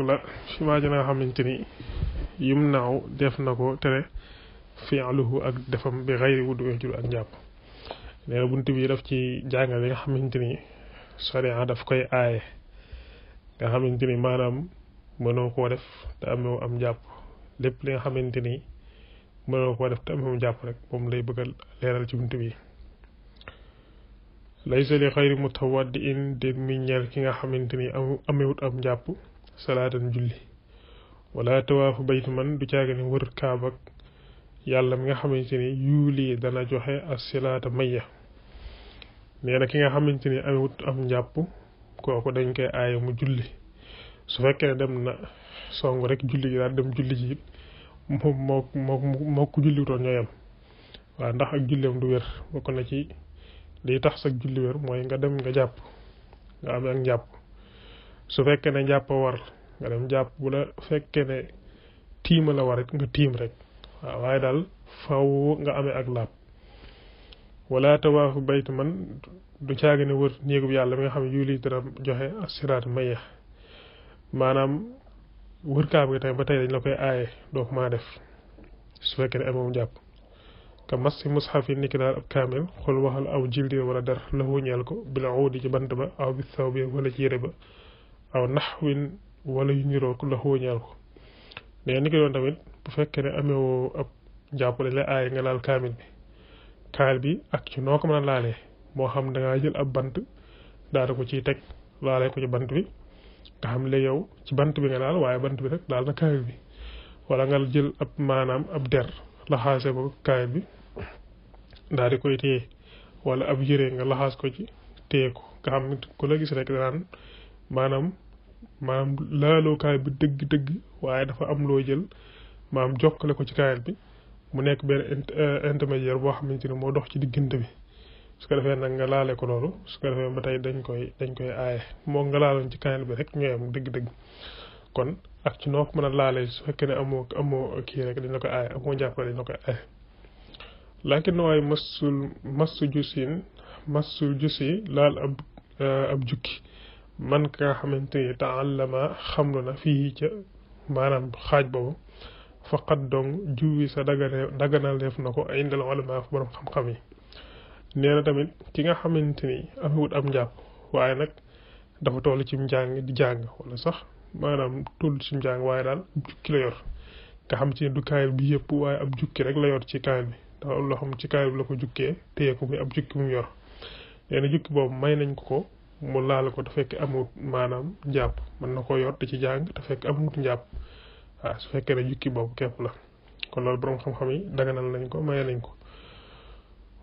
la fi maa ji nga xamante ni yum naaw def na ko tere fi'luhu ak defam bi xayri wudu jul ak njàpp nee na bunt bi daf ci jàngal li nga xamante ni sariya daf koy aaye nga xamante ni maanaam mënoo koo def te amewu am njàpp lépp li nga xamante ni mënoo koo def te amewu njàpp rek moom lay bëgg a leeral ci bunt bi laysa li xayri mutawaddi'in déet mi ñeel ki nga xamante ni amewut am njàpp salaatan julli wala tawaafu baytu man du caaga ni wër kaabak yàlla mi nga xamante ni yuuli dana joxe as-silaata mayya nee na ki nga xamante ni amewut am njàpp kooku dañ koy aaye mu julli su fekkee dem na song rek julli gi daal dem julli ji it moo ko julliwutoon ñoo yem waaw ndax ak julleem du wér bokk na ci liy tax sa julli wér mooy nga dem nga jàpp nga amee ak njàpp su fekkee ne njàpp war nga dem jàpp bu la fekkee ne tiima la war it nga tiim rek waaw waaye daal faw nga amee ak laab wala tawaafu bayt man du caagi ne wër néegub yàlla mi nga xam ne yuli dana joxe asiraat maya maanaam wër kaab gi tamit ba tey dañ la koy aaye doo ko maa def su fekkee ne amoom jàpp ka mas si mushaf yi niki daal ab kaamil xool waxal aw jildi wala dar la wuñeel ko bila uudi ci bant ba aw bi saw bi wala ci yére ba aw naxwin wala yu niroo ko la wuñeel ko mais ni ki doon tamit bu fekkee ne amewoo ab jàpp dañ lay aaye nga laal kaamil bi ak ci noo ko mën a laalee moo xam da ngaa jël ab bant daal ko ciy teg laalee ko ci bant bi nga xam ne yow ci bant bi nga laal waaye bant bi rek laal na kaamil bi wala nga jël ab maanaam ab der laxaase ko kaamil bi daal di koy téye wala ab yére nga laxaas ko ci téye ko nga xam ne ku la gis rek danaan maanaam laaloo kaamil bi dëgg-dëgg waaye dafa am loo jël maanaam jokkale ko ci kaamil bi mu nekk benn intermédiaire boo xamante ni moo dox ci diggante bi su ko defee nag nga laale ko loolu su ko defee ba tey dañ koy aaye moo nga laaloon ci kaamil bi rek ñooy am dëgg-dëgg kon ak ci noo ko mën a laalee su fekkee ne amoo kii rek dañ la koy aaye amoo jàpp dañ la koy aaye laakin waaye massul jusi laal ab jukki man ka nga xamante ni taallama xamlu na fii ca maanaam xaaj boobu faqat dong juwi sa daganal def na ko ay indal ulama fa borom xam-xam yi nee na tamit ki nga xamante ni amewut am njàpp waaye nag dafa toll ci njàng di jàng wala sax maanaam toll ci njàng waaye daal ab jukki la yor nga xam ci ne du kaayil bi yëpp waaye ab jukki rek la yor ci kaayil bi dafa am loo xam ci kaayil bi la ko jukkee téye ko muy ab jukki mu yor nee na jukki boobu may nañ ko mu laal ko te fekk amut maanaam njàpp mën na koo yor te ci jàng te fekk amut njàpp waaw su fekkee ne jukki boobu képp la kon loolu borom xam-xam yi daganal nañ ko maye nañ ko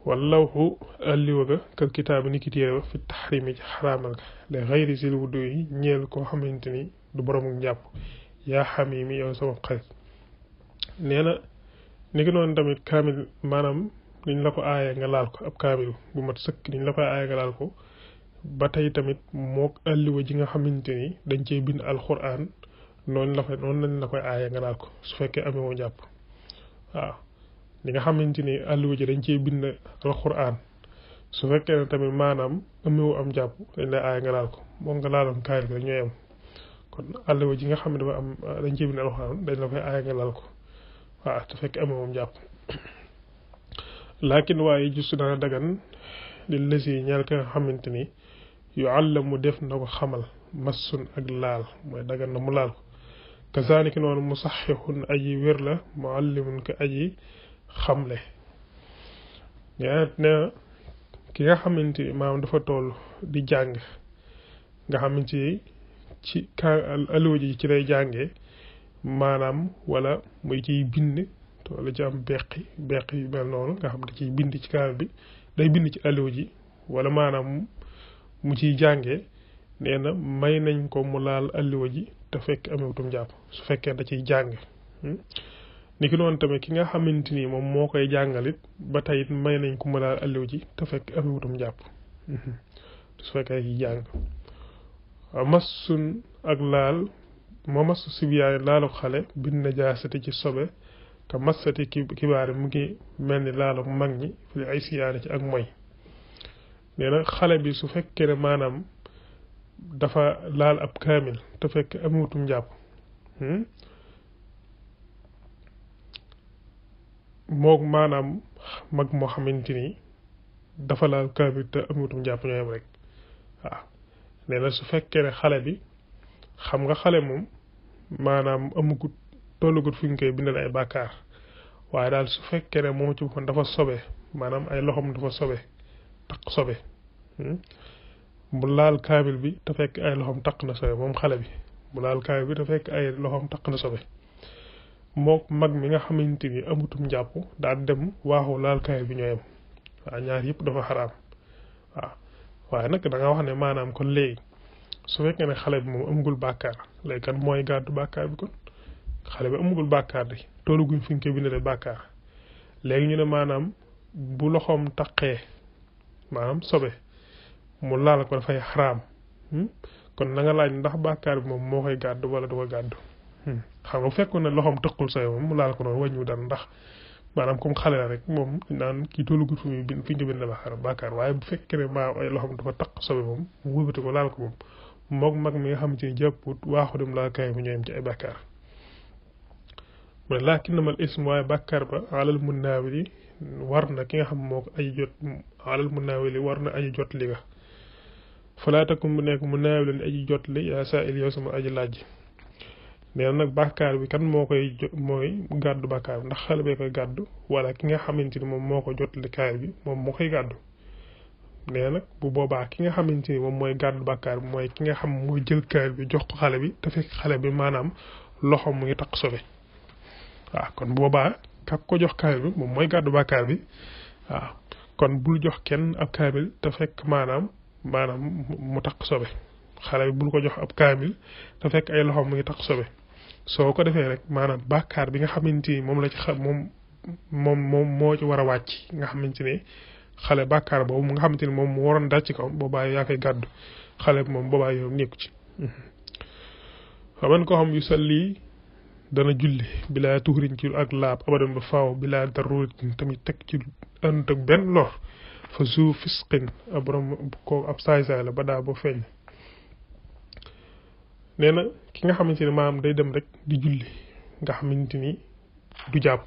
wallawhu alliwa ga kal kitaabi ni ki téere ba fi taxrimi ci xaraamal ga le xayri sil wudu yi ñeel koo xamante ni du borom njàpp yaa xamimi yow sama xarit nee na ni ki noonu tamit kaamil maanaam niñ la ko aaye nga laal ko ab kaamil bu mat sëkk niñ la koy aaye nga laal ko ba tey tamit mook alliwa ji nga xamante ni dañ cey bind alquran noonu lañ la koy aaye nga laal ko su fekkee ameewoo njàpp waaw li nga xamante ni alliwa ji dañ cey bind alquran su fekkee ne tamit maanaam ameewoo am njàpp dañ lay aaye nga laal ko moom nga laaloon kaayil bi rek ñooy am kon alliwa ji nga xam ne dafa am dañ cey bind alquran dañ la koy aaye nga laal ko waaw su fekkee ameewoo njàpp laakin waaye juste dana dagan li lësi ñaar ka nga xamante ni yu àllamu def na ko xamal massun ak laal mooy dagan na mu laal ko kazaalika noonu musaxixun aji wér la muallimun ko aji xamle ne ki nga xamante ni maanaam dafa toll di jàng nga xamante ni ci alliwa ji ci lay jàngee maanaam wala muy ciy bind wala ci am beq yu mel noonu nga xam ne ciy bind ci kaamil bi day bind ci alliwa ji wala maanaam mu ciy jàngee nee na may nañ ko mu laal alliwa ji te fekk amewutum jàpp su fekkee da ciy jàng ni ki noonu tamit ki nga xamante ni moom moo koy jàngalit ba tey it may nañ ko mu laal alliwa ji te fekk amewutum jàpp su fekkee ci jàng massun ak laal moo massu sibiyaay laalu xale bin najaasati ci sobe ka massati kibaari mu ngi mel ni laalu mag ñi fi ay siyaane ci ak moy nee na xale bi su fekkee ne maanaam dafa laal ab kaamil te fekk amutum njàpp mook maanaam mag moo xamante ni dafa laal kaamil te amutum njàpp ñooyam rek waaw nee na su fekkee ne xale bi xam nga xale moom maanaam amugut tollugut fu ñu koy bindal ay bàkkaar waaye daal su fekkee ne moom ci boppam dafa sobe maanaam ay loxoom dafa sobe taq sobe mu laal kaamil bi te fekk ay loxoom taq na sobe moom xale bi mu laal kaamil bi te fekk ay loxoom taq na sobe mook mag mi nga xamante ni amutum njàpp daal dem waaxu laal kaamil bi ñooyam waaw ñaar yëpp dafa xaraam waaw waaye nag da nga wax ne maanaam kon léegi su fekkee ne xale bi moom amugul bàkkaar léegi kan mooy gàddu bàkkaar bi kon xale bi amugul bàkkaar di toolu guñ fi ñu koy bindalee bàkkaar léegi ñu ne maanaam bu loxoom taqee maanaam sobe mu laal ko dafay xaraam kon na nga laaj ndax bàkkaar bi moom moo koy gàddu wala du ko gàddu xam nga bu fekkoon ne loxoom taqul sobe moom mu laal ko noonu wàññiwu dara ndax maanaam comme xale la rek moom naan kii toolu guñ fi ñu ko bindee bàkkaar waaye bu fekkee ne maa ay loxoom dafa taq sobe moom mu wëlbati ko laal ko moom mook mag mi nga xamante ni jàpput waaxu dem laal kaay bi ñoo yem ci ay bàkkaar mu ne laakinnamal ism waaye bàkkaar ba alal munnaawili war na ki nga xam moo ko ay jot alal munnaawili war na aji jot li nga falaatakum bu nekk munnaawilin aji jot li yaa saa il yow sama aji laaj nee na nag bàkkaar bi kan moo koy mooy gàddu bàkkaar bi ndax xale bee koy gàddu wala ki nga xamante ni moom moo ko jot li kaay bi moom moo koy gàddu nee na nag bu boobaa ki nga xamante ni moom mooy gàddu bàkkaar bi mooy ki nga xam mooy jël kaay bi jox ko xale bi te fekk xale bi maanaam loxo mu ngi taq sobe waaw kon boobaa kak ko jox kaamil bi moom mooy gàddu bàkkaar bi waaw kon bul jox kenn ab kaamil te fekk maanaam mu taq sobe xale bi bul ko jox ab kaamil te fekk ay loxo mu ngi taq sobe soo ko defee rek maanaam bàkkaar bi nga xamante ni moom la ci moom moo ci war a wàcc nga xamante ne xale bàkkaar boobu nga xamante ni moom mu waroon dal ci kaw boobaa yaa koy gàddu xale bi moom boobaa yow nekku ci xaman ko xam yu salli dana julli bilaa tuxuriñ ci ak laab abadan ba faaw bilaa daruuratin tamit teg ci ànd ak benn lor fa zu fisqin ab borom ko ab saay-saay la ba daa ba feeñ nee na ki nga xamante ni maanaam day dem rek di julli nga xamante ni du jàpp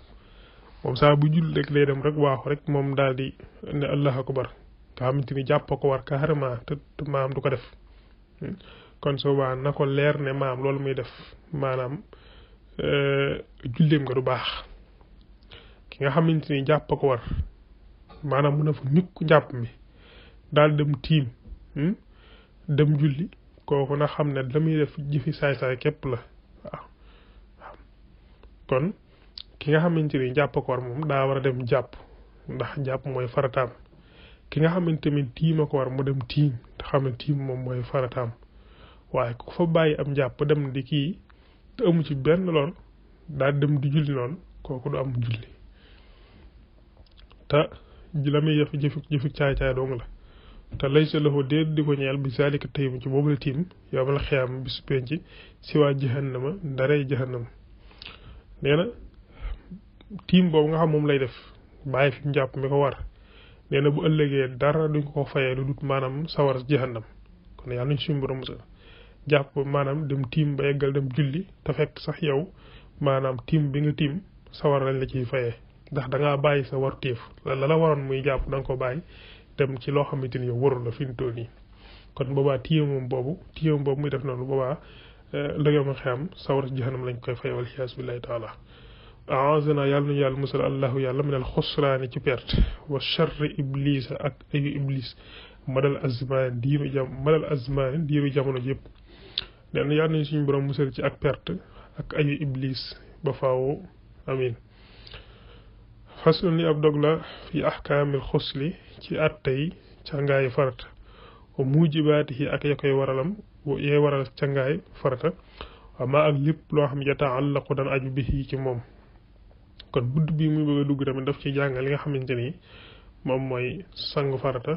moom saa bu julli rek day dem rek waaxu rek moom daal di ne allahu akbar nga xamante ni jàpp ko war carrément te maanaam du ko def kon soo waa na ko leer ne maanaam loolu muy def maanaam julleem nga du baax ki nga xamante ni jàpp ko war maanaam mun na fa ñukk njàpp mi daal dem tiim dem julli kooku na xam ne la muy def jëfi saay-saay képp la waaw kon ki nga xamante ni jàpp ko war moom daa war a dem jàpp ndax jàpp mooy farataam ki nga xamante ni tiima ko war mu dem tiim te xam ne tiim moom mooy farataam waaye ku fa bàyyi am jàpp dem di kii te amu ci benn lool daal dem di julli noonu kooku du am julli te la muy jëfi caay-caay dong la te laysa lahu déet di ko ñeel bi zalika tayim ci boobu la tiim yowmal xiyaam bisu penc si waa jahannama ndarey jahannama nee na tiim boobu nga xam moom lay def bàyyi fi njàpp mi ko war nee na bu ëllëgee dara duñ ko fayee lu dut maanaam sawar jahannam kon yàlla nañ suñu borom musal jàpp maanaam dem tiim ba yeggal dem julli te fekk sax yow maanaam tiim bi nga tiim sawar lañ la ciy fayee ndax da ngaa bàyyi sa war téef la waroon muy jàpp da nga ko bàyyi dem ci loo xamante ni yow warul la fi mu toll nii kon boobaa tiimam boobu muy def noonu boobaa la yow ma xam sawar jahannam lañ koy fay wal xiyaas billahi taala aazana yàlla nañu yàlla musal allahu yàlla minal xusraani ci perte wa charri iblis ak ayu iblis madal azmaan diiru jamono yëpp nee na yàlla nañu suñu borom musal ci ak perte ak ayu iblis ba faaw amin faslun li ab dog la fi ahkaamil xusli ci attey càngaayi farata wa mujibaatihi ak ya koy waralam yee waral càngaay farata waaw maa ak lépp loo xam yataallaqu daan aju bi ci moom kon budd bi muy bëgg a dugg tamit daf ci jàngal li nga xamante ni moom mooy sangu farata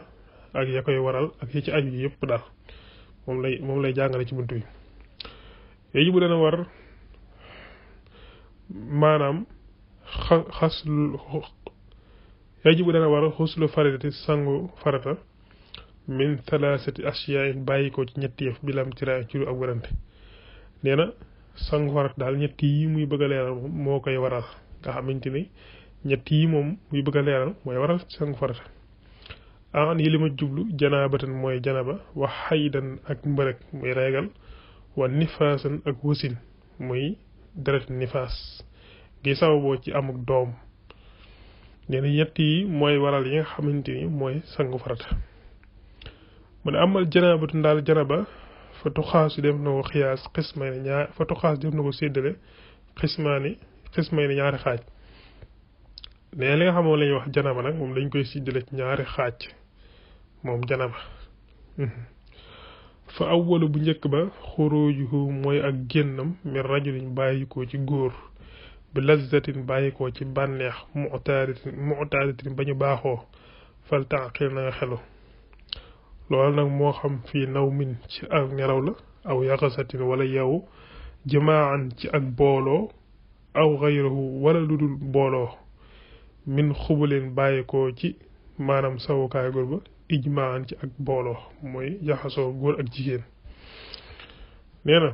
ak ya koy waral ak ya ci aju yëpp daal moom lay jàngale ci bunt bi yooyu bu dana war maanaam yajibu dana war xuslu faridati sangu farata min thalathati ashiyain bàyyi ko ci ñetti yëf bilam tira ci lu ak warante nee na sangu farata daal ñett yi muy bëgg a leeral moom moo koy waral nga xamante ni ñett yi moom muy bëgg a leeral mooy waral sangu farata an yi li ma jublu janaabatan mooy janaba wa xaydan ak mbërëg muy reegal wa nifaasan ak wasin muy deret nifaas gi sababoo ci amuk doom nee na ñett yi mooy waral yi nga xamante ni mooy sangu farata mu ne amal janaabatu ndaal janaba fa tuxaasu def na ko xiyaas xismay ne ñaar fa tuxaas def na ko séddale xismay ne ñaari xaaj nee li nga xamoon la ñuy wax janaba nag moom dañ koy séddale ci ñaari xaaj moom janaba fa awwalu bu njëkk ba xurujuhu mooy ak génnam min rajulin bàyyikoo ci góor bi lazzatin bàyyikoo ci bànneex mu'taadatin ba ñu baaxoo fal taqil na nga xelu loolu nag moo xam fii naw min ci ak nelaw la aw yaxasatin wala yow jamaan ci ak booloo aw xayrahu wala lu dul booloo min xubuleen bàyyikoo ci maanaam sawukaay góor ba ijmaan ci ak booloo mooy jaxasoo góor ak jigéen nee na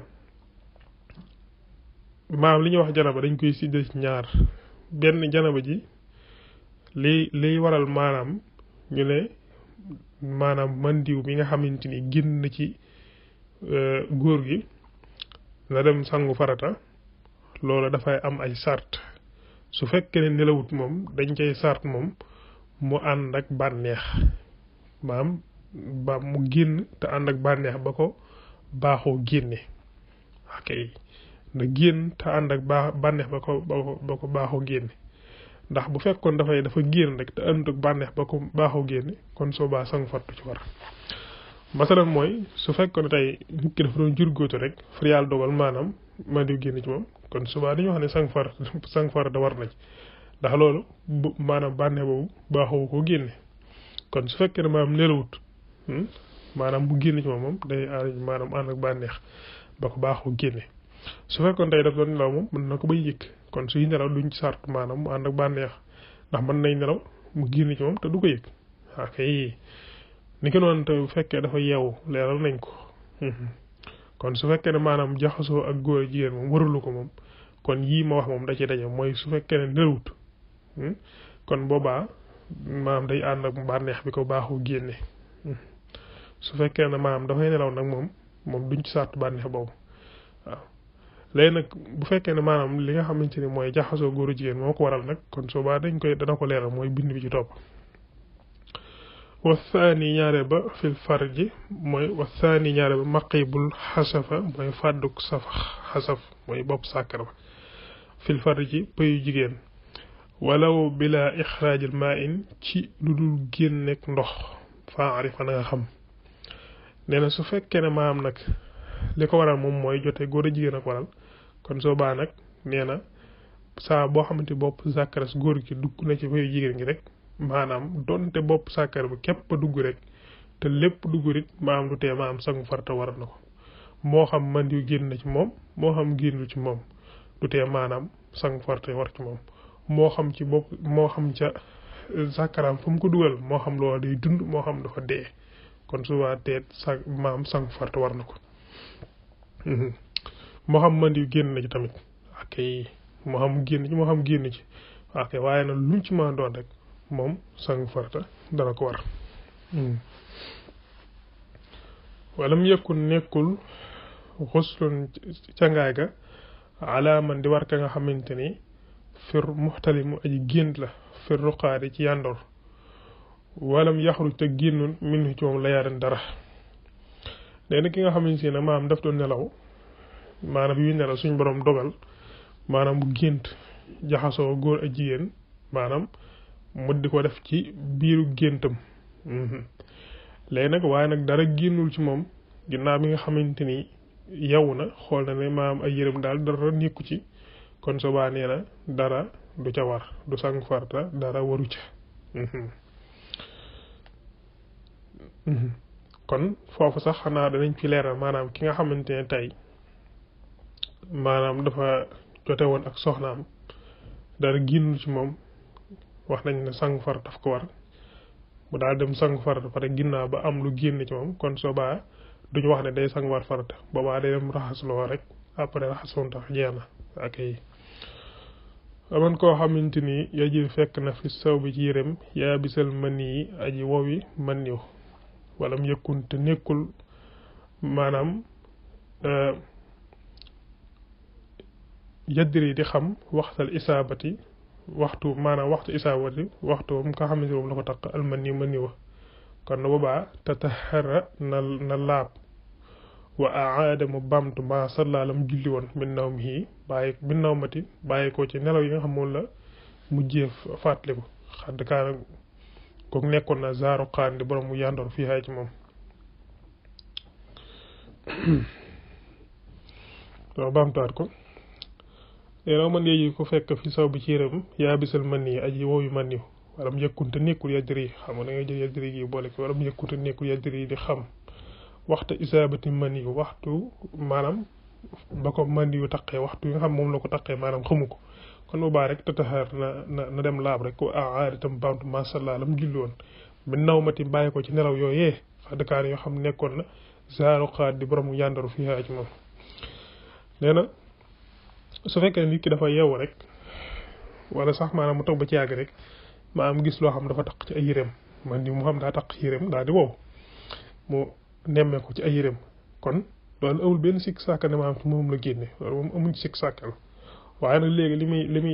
maam li ñuy wax janaba dañ koy séddale ci ñaar benn janaba ji liy waral maanaam ñu ne maanaam mandiw mi nga xamante ni génn na ci góor gi na dem sangu farata loolu dafay am ay sart su fekkee ne nelawut moom dañ koy sart moom mu ànd ak bànneex maam ba mu génn te ànd ak bànneex ba ko baaxoo génne ok na génn te ànd ak bànneex ba ko baaxoo génne ndax bu fekkoon dafa génn rek te ànd ak bànneex ba ko baaxoo génne kon soo baa sangu faratu ci war masalan mooy su fekkoon ne tey nit ki dafa doon jurgóotu rek far yàlla dogal maanaam ma diw génn ci moom kon subaa dañuy wax ne sangu farata war na ci ndax loolu maanaam bànneex boobu baaxoo ko génne kon su fekkee ne maanaam nelawut maanaam bu génn ci moom day maanaam ànd ak bànneex ba ko baaxoo génne su fekkoon tey daf doon nelaw moom mën na ko bay yëg kon suy nelaw duñ ci sart maanaam mu ànd ak bànneex ndax mën nañ nelaw mu génn ci moom te du ko yëg ok ni ko noonu te bu fekkee dafa yeewu leeral nañ ko kon su fekkee ne maanaam jaxasoo ak góor a jigéen moom warulu ko moom kon yii ma wax moom da ci daje mooy su fekkee ne nelawut kon boobaa maanaam day ànd ak bànneex bi ko baaxoo génne su fekkee ne maanaam dafay nelaw nag moom duñ ci sart bànneex boobu waaw léegi nag bu fekkee ne maanaam li nga xamante ni mooy jaxasoo góor a jigéen moo ko waral nag kon soobaa dana ko leeral mooy bind bi ci topp wasaani ñaare ba fil farji mooy wasaani ñaare ba maqibul xasafa mooy fàdduk xasaf mooy bopp sàkkar ba fil farji pëyu jigéen walaw bila ixraajil maa in ci lu dul génneek ndox faarifa na nga xam nee na su fekkee ne maam nag li ko waral moom mooy jote góor a jigéen ak waral kon soo baa nag nee na saa boo xamante bopp sàkkaras góor gi dugg na ci pëyu jigéen gi rek maanaam donte bopp sàkkar bi képp a dugg rek te lépp dugg rit maanaam du tee maanaam sangu farata war na ko moo xam mandiw génn na ci moom moo xam génnu ci moom du tee maanaam sangu farata war ci moom moo xam ci bopp moo xam ca sàkkaraam fu mu ko dugal moo xam loolu day dund moo xam dafa dee kon souvent teet maanaam sangu farata war na ko moo xam mandiw génn na ci tamit ak moo xam génn ci moo xam génn ci ok waaye nag lu mu ci mën a doon rek moom sangu farata dana ko war wala mu yëkkul nekkul xuslun cangaay ga alaaman di war ka nga xamante ni fir muxtalimu aji gént la fir ruqaadi ci yàndoor walam yaxruj te génnul min ci moom la yaaran dara léegi ki nga xamante ne maanaam daf doon nelaw maanaam yu nelaw suñ borom dogal maanaam bu gént jaxasoo góor ak jigéen maanaam mu di ko def ci biiru géntam léegi nag waaye nag dara génnul ci moom ginnaaw bi nga xamante ni yow na xool na ne maanaam ay yërëm daal dara nekku ci kon soobaa nee na dara du ca war du sangu farata dara waru ca kon foofu sax xanaa danañ fi leeral maanaam ki nga xamante ne tey maanaam dafa jote woon ak soxnaam dara génnul ci moom wax nañ ne sangu farata daf ko war mu daal dem sangu farata pare ginnaaw ba am lu génn ci moom kon soobaa duñu wax ne day sangu war farata boobaa day dem raxasloo rek après raxasoon tax jeex na ak yi aman koo xamante ni yajir fekk na fi saw bi ci yërëm yaa bisal mën yi aji wowi mën yu wala mu yëkkun te nekkul maanaam yadri di xam waxtal isaabati waxtu maanaam waxtu isaabati waxtu mu nga xamante moom la ko taq almani mani wa kon boobaa tatahara na laab wa aada mu bamtu ma sallaalam julli woon min naw mi min naw mati bàyyi ko ci nelaw yi nga xam moom la mujjee fàttaliku xadd kaana kooku nekkoon na zaaru xaan di borom mu yandoor fii xay ci moom waaw bamtuwaat ko léegi man léegi ko fekk fi saw bi ci yërëm yaa bisal man yi aji woowu man yu wala mu yëkkunte nekkul yadri xam nga da ngay jël yadri gi boole ko wala mu yëkkunte nekkul yadri di xam waxtu isaabati man yu waxtu maanaam ba ko man yu taqee waxtu yi nga xam moom la ko taqee maanaam xamu ko kon bu baax rek tataxaar na dem laab rek ko aada itam bamtu masalla lam julli woon bi naw mati bàyyi ko ci nelaw yooyee wax dëkkaan yoo xam nekkoon na zaaru xaat di borom yandaru fii ci moom nee na su fekkee nit ki dafa yeewu rek wala sax maanaam mu toog ba ci yàgg rek ma am gis loo xam dafa taq ci ay yéreem man ni mu xam daa taq yéreem daal di wow mu nemmee ko ci ay yéreem kon loolu amul benn sikk sàkka ne maanaam ci moom la génne loolu moom amuñ sikk sàkkal waaye nag léegi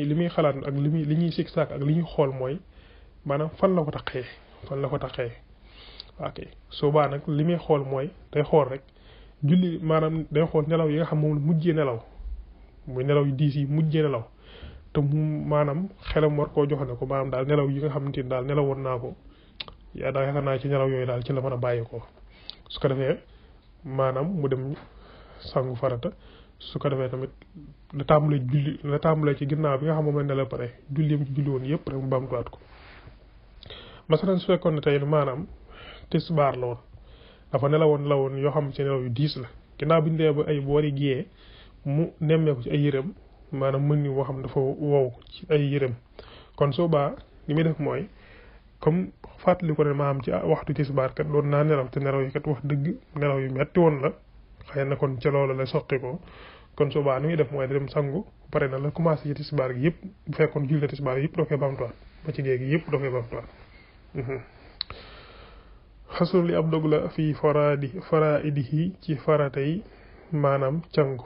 li muy xalaat ak li ñuy sikk sàkk ak li ñuy xool mooy maanaam fan la ko taqee ok soo baa nag li muy xool mooy day xool rek julli maanaam day xool nelaw yi nga xam moom la mujjee nelaw muy nelaw yu diis yi mujjee nelaw te mu maanaam xelam war koo jox ne ko maanaam daal nelaw yi nga xamante ni daal nelawoon naa ko yaa daal yaakaar naa ci nelaw yooyu daal ci la mën a bàyyi ko su ko defee maanaam mu dem sangu farata su ko defee tamit la tàmbalee ci ginnaaw bi nga xam moom la nelaw pare julli yam ci julli woon yëpp rek mu bamtuwaat ko masalan su fekkoon ne tey maanaam tisbaar la woon dafa nelawoon yoo xam ci nelaw yu diis la ginnaaw bi ñu dee ba ay boori giyee mu nemmeeku ci ay yërëm maanaam mën ni woo xam dafa wow ci ay yërëm kon soo baa li muy def mooy comme fàttali ko ne maanaam ci waxtu tisbaar kat doon naa nelaw te nelaw yi kat wax dëgg nelaw yu metti woon la xëy na kon ca loolu la soqi ko kon soo baa ni muy def mooy dem sangu pare na la commencé ci tisbaar gi yëpp bu fekkoon julli tisbaar yëpp doo koy bamtuwaat ba ci géegi yëpp doo koy bamtuwaat xasul li ab dog la fii faraidihi ci faratay maanaam cangu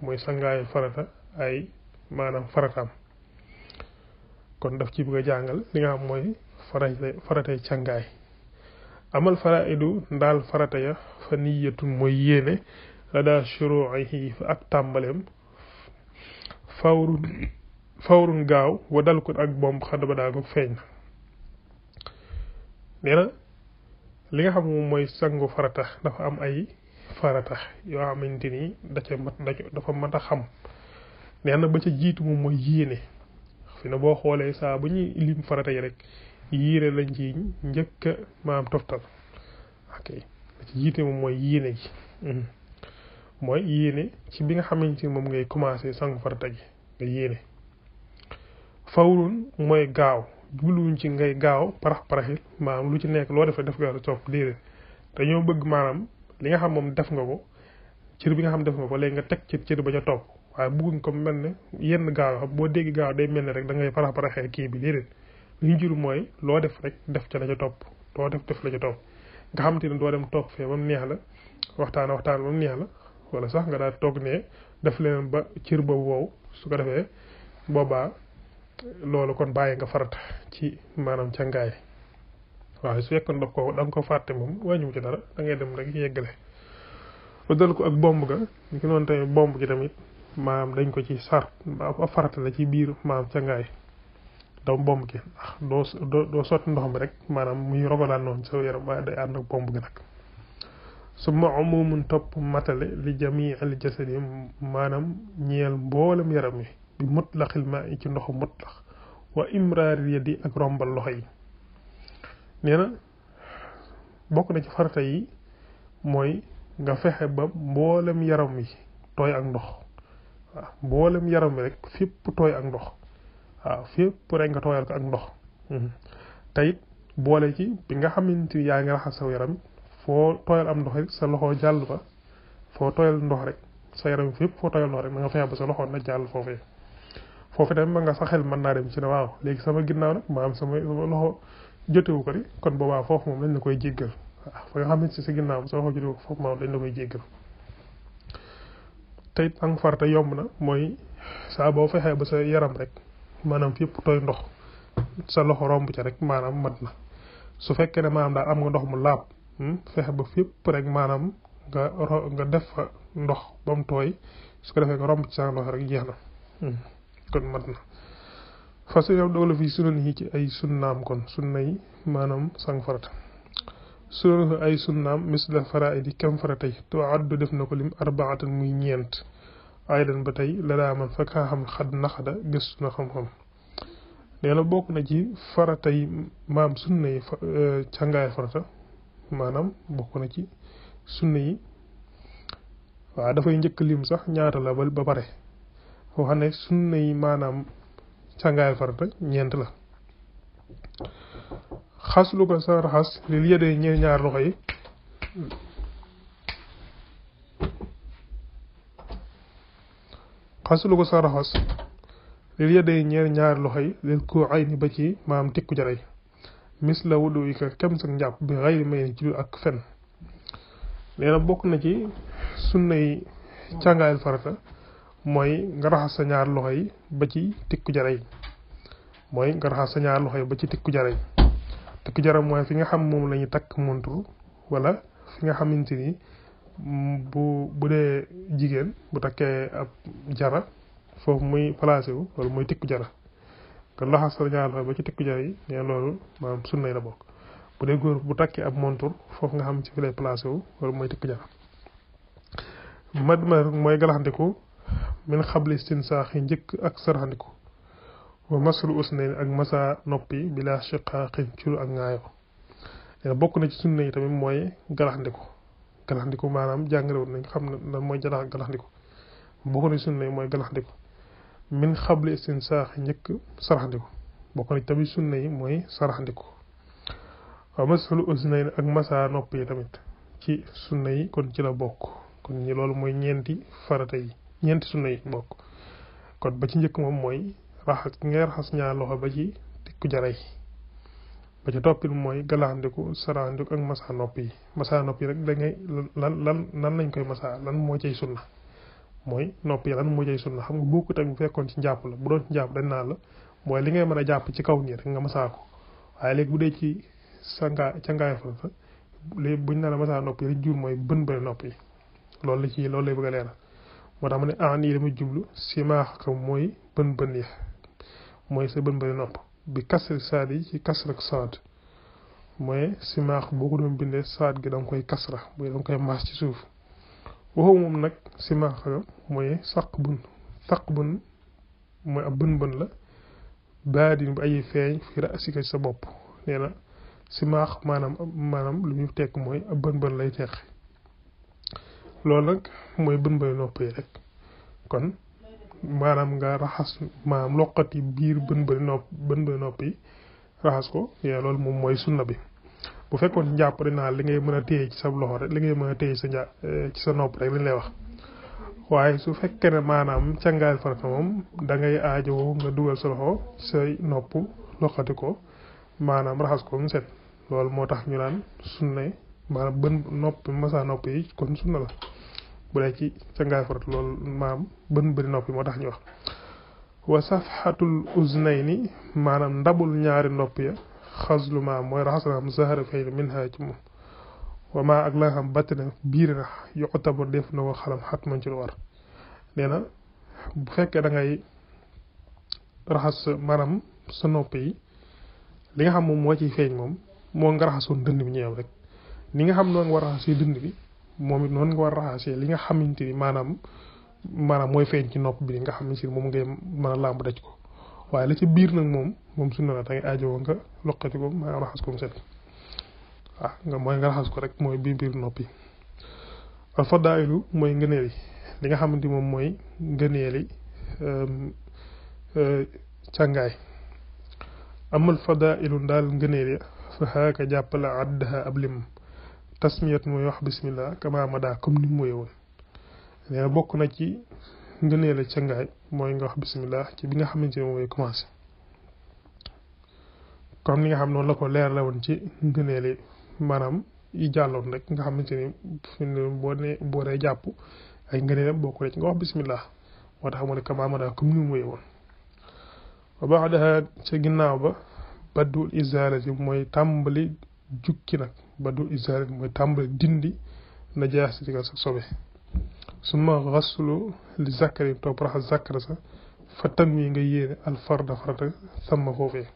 mooy sangaayu farata ay maanaam farataam kon daf ci bëgg a jàngal li nga xam mooy faratay cangaay amal faraidu ndaal farata ya fa niyatun mooy yéene la daa shuru'ihi fa ak tàmbaleem fawrun gaaw wa dal ko ak bomb xadd ba daa ko feeñ na nee na li nga xam moom mooy sangu farata dafa am ay farata yoo xamante ni dafa mat a xam nee na ba ca jiitu moom mooy yéene fi na boo xoolee saa bu ñuy lim farata yi rek yéene lañ ci njëkk a maam toftal ok ba ci jiite moom mooy yéene gi mooy yéene ci bi nga xamante ni moom ngay commencé sangu farata gi nga yéene fawrun mooy gaaw jubluwuñ ci ngay gaaw paraxi maanaam lu ci nekk loo def nga topp déedéet dañoo bëgg maanaam li nga xam moom def nga ko cër bi nga xam def nga ko léegi nga teg ci cër ba ca topp waaye bëgguñ ko mel ne yenn gaaw xam boo dégg gaaw day mel ne rek da ngay paraxee kii bi déedéet li ñu jur mooy loo def rek def ca la ca topp loo def la ca topp nga xamante ne doo dem toog fee ba mu neex la waxtaan ba mu neex la wala sax nga daal toog ne def leen ba cër boobu wow su ko defee boobaa loolu kon bàyyi nga farata ci maanaam cangaay waaye su fekkoon da nga ko fàtte moom wàññiwu ci dara da ngay dem rek yeggale lu dal ko ak bomb ga ñu ko noonu tamit bomb gi tamit maanaam dañ ko ci sart a farata la ci biir maanaam cangaay daw bomb gi ndax doo sotti ndox mi rek maanaam muy rogalaan noonu sa yaram waaye day ànd ak bomb gi nag su ma umumun topp matale li jamii al jasadi maanaam ñeel mboolem yaram wi bi mutlaqil ma ci ndoxu mutlaq wa imraaril yadi ak rombal loxo yi nee na bokk na ci farata yi mooy nga fexe ba mboolem yaram wi tooy ak ndox waaw mboolem yaram wi rek fépp tooy ak ndox waaw fépp rek nga tooyal ko ak ndox tayit boole ci bi nga xamante ni yaa ngi raxas saw yaram foo tooyal am ndox rek sa loxo jàll fa foo tooyal ndox rek sa yaram fépp foo tooyal ndox rek na nga fexe ba sa loxo na jàll foofee foofu dem ba nga sa xel mën naa dem ci ne waaw léegi sama ginnaaw nag maanaam sama loxo jotewu ko di kon boobaa foofu moom dañ la koy jéggal waaw fa nga xam ne si sa ginnaaw sa loxo jotewu ko foofu moom dañ la koy jéggal tey ang farata yomb na mooy saa boo fexee ba sa yaram rek maanaam fépp tooy ndox sa loxo romb ca rek maanaam mat na su fekkee ne maanaam daal am nga ndox mu laab fexe ba fépp rek maanaam nga def fa ndox ba mu tooy su ko defee nga romb ci sa ndox rek jeex na kon mat na fas yow doolu fi sunan yi ci ay sunnaam kon sunna yi maanaam sang farata sunan ay sunnaam misla faraidi kam farata yi to addu def na ko lim arbaatan muy ñeent aydan ba tey la daa man fekk xam xad naxada gëstu na xam-xam nee na bokk na ci farata yi maam sunna yi càngaay farata maanaam bokk na ci sunna yi waaw dafay njëkk lim sax ñaata la ba pare foo xam ne sunna yi maanaam càngaay farata ñeent la xas lu ko sa raxas li yëdee ñaar loxo yi xas lu ko sa raxas li yëdee ñaar loxo yi lil ko ay ni ba ci maanaam tikku jaray mis la wudu yi ka kem sa njàpp bi xayri may ni ci ak fen nee na bokk na ci sunna yi càngaayal farata mooy nga raxas sa ñaar loxo yi ba ci tikku jaray mooy nga raxas sa ñaar loxo yi ba ci tikku jaray tikku jara mooy fi nga xam moom la ñu takk montre wala fi nga xamante ni bu dee jigéen bu takkee ab jara foofu muy placé wu loolu mooy tikku jara nga raxas sa ñaar loxo ba ci tikku jara yi nee loolu maanaam sunna yi la bokk bu dee góor bu takkee ab montre foofu nga xam ci fi lay placé wu loolu mooy tikku jara mad ma mooy galaxandiku min xabli stinsaax yi njëkk ak saraxandiku wa maslu usnayn ak masa noppi bila shiqaqin ci lu ak ngaayo bokk na ci sunna yi tamit mooy galaxandiku maanaam jàngalewul nañ xam ne lan mooy galaxandiku bokk na ci sunna yi mooy galaxandiku min xabli stinsaax yi njëkk saraxandiku bokk na ci tamit sunna yi mooy saraxandiku wa maslu usnayn ak masa noppi yi tamit ci sunna yi kon ci la bokk kon ñi loolu mooy ñeenti farata yi ñeenti sunna yi bokk kon ba ci njëkk moom mooy nga raxas ñaar loxo ba ci tikku jaray ba ci toppil mooy galaxandiku saraxandiku ak masa nopp yi rek da ngay lan lañ koy masa lan moo cay sunna mooy nopp yi lan moo cay sunna xam nga bokkut ak bu fekkoon ci njàpp la bu doon ci njàpp dañ naa la mooy li ngay mën a jàpp ci kaw nii rek nga masaa ko waaye léegi bu dee ci cangaay farata léegi buñ na la masa nopp yi rek jur mooy bën nopp yi loolu lay bëgg a leeral moo tax ma ne an yi dama jublu simaax mooy bën yi mooy sa bën nopp bi kasri saad yi ci kasrak saad mooy simaax boo ko doon bindee saad gi da nga koy kasra mooy da nga koy maas ci suuf waxu moom nag simaax mooy saq bun mooy ab bën la baadin bu ay feeñ fi rasika ci sa bopp nee na simaax maanaam lu ñu tekk mooy ab bën lay tekk loolu nag mooy bën nopp yi rek kon maanaam nga raxas maanaam loqati biir bën nopp yi raxas ko yaa loolu moom mooy sunna bi bu fekkoon njàpp dañ naa li ngay mën a téye ci sa loxo rek li ngay mën a téye ci sa nopp rek lañ lay wax waaye su fekkee ne maanaam cangaayal farata moom da ngay aajowoo nga dugal sa loxo ci say nopp loqati ko maanaam raxas ko mu set loolu moo tax ñu naan sunna maanaam bën nopp masa nopp yi kon sunna la bu dee ci cangaay farat loolu maanaam bën nopp yi moo tax ñu wax wa safhatul uznayni maanaam ndabul ñaari nopp ya xaslu maam mooy raxas na xam zahara fay min ha ci moom wa maa ak la nga xam batt na biir na yoxtabar def na ko xalam xat man ci lu war nee na bu fekkee da ngay raxas maanaam sa nopp yi li nga xam moom moo ciy feeñ moom moo nga raxasoon dënd bi ñëw rek ni nga xam noonu nga war a raxasee dënd bi moom it noonu nga war a raxasee li nga xamante ni maanaam mooy feeñ ci nopp bi nga xam ne si moom ngay mën a làmb daj ko waaye la ci biir nag moom sunna la da ngay aajowoo nga loqati ko maanaam raxas ko mu set waaw nga raxas ko rek mooy biir nopp yi al fadaa'ilu mooy ngëneel yi li nga xamante moom mooy ngëneeli càngaay amal fadaa'ilu daal ngëneel ya fa xaaka jàppale addaha ab lim tasmiyat mooy wax bismillah kama mada comme ni mu woon nee na bokk na ci ngëneel la cangaay mooy nga wax bismillah ci bi nga xamante ne mooy commencé comme ni nga xam noonu la ko leer la woon ci ngëneeli maanaam yi jàlloon rek nga xamante ni fi boo dee jàpp ay ngëneelam bokk na ci nga wax bismillah moo tax mu ne kamaamada comme ni mu wéye woon wa baxdaha ca ginnaaw ba baddul izalati mooy tàmbali jukki nag baddul izalati mooy tàmbali dindi najaasati nga sa sobe suma xaslu li zakari topp raxas zakara sa fa tan wi nga yéene alfarda farata sama foofee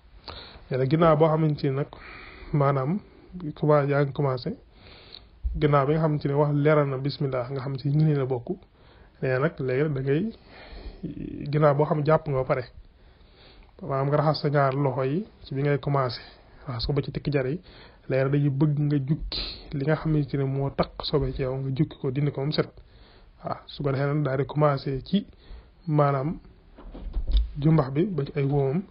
yàlla ginnaaw boo xamante ni nag maanaam commencé yaa ngi commencé ginnaaw bi nga xamante ne wax leeral na bismillah nga xam ci ñu ne la bokk nee nag léegi da ngay ginnaaw boo xam jàpp nga ba pare maanaam nga raxas sa ñaar loxo yi ci bi ngay commencé raxas ko ba ci tikki jar yi léegi dañuy bëgg nga jukki li nga xamante ne moo taq sobe ci yow nga jukki ko dindi ko moom set waaw su ko defee nag daal di commencé ci maanaam jumbax bi ba ci ay wóomam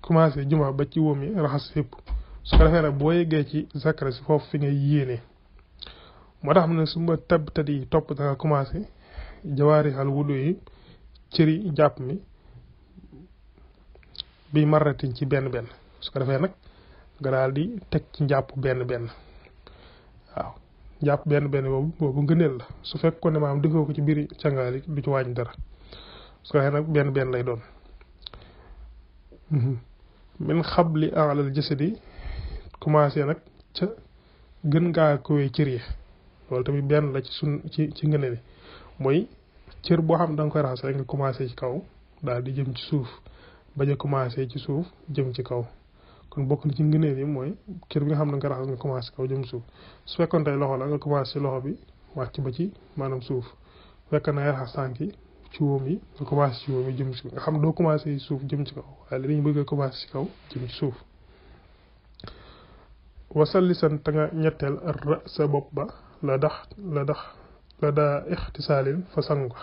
commencé jumbax ba ci wóom yi raxas fépp su ko defee nag boo yeggee ci zakara si foofu fi ngay yéenee moo tax mu ne su ma tab tat yi topp da nga commencé jawaari xal wudu yi cëri jàpp mi bi maratin ci benn benn su ko defee nag nga daal di teg ci njàpp benn benn waaw njàpp benn benn boobu ngëneel la su fekkoon ne maanaam defoo ko ci biir cangaali du ci wàññi dara su ko defee nag benn benn lay doon min xabli alal jasadi commencé nag ca gën ngaa kowee cër yi loolu tamit benn la ci ci ngëneel yi mooy cër boo xam da nga koy raxas rek nga commencé ci kaw daal di jëm ci suuf bañ a commencé ci suuf jëm ci kaw kon bokk na ci ngëneel yi mooy cër bi nga xam ne nga raxas nga commencé kaw jëm suuf su fekkoon tey loxo la nga commencé ci loxo bi wàcc ba ci maanaam suuf fekk na ngay raxas tànk yi ci wóom yi nga commencé ci wóom yi jëm ci nga xam doo commencé ci suuf jëm ci kaw waaye dañu bëgg a commencé ci kaw jëm ci suuf wasalli san ta nga ñetteel ra sa bopp ba la daa ixtisaalin fa sangu ko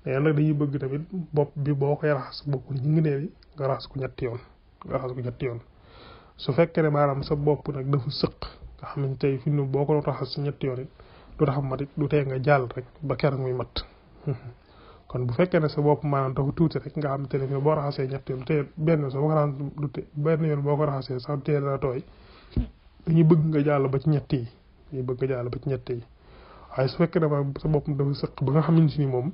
léegi nag dañuy bëgg tamit bopp bi boo koy raxas bokk ci ngëneel yi nga raxas ko ñetti yoon su fekkee ne maanaam sa bopp nag dafa sëq nga xam ne tey fi mu boo ko raxas si ñetti yoon it du tax mat it du tee nga jàll rek ba keroog muy mat kon bu fekkee ne sa bopp maanaam dafa tuuti rek nga xam ne boo raxasee ñetti yoon te benn yoon soo ko raxas du te benn yoon boo ko raxasee sax teel na tooy dañuy bëgg nga jàll ba ci ñett yi waaye su fekkee ne sa bopp dafa sëq ba nga xamante ni moom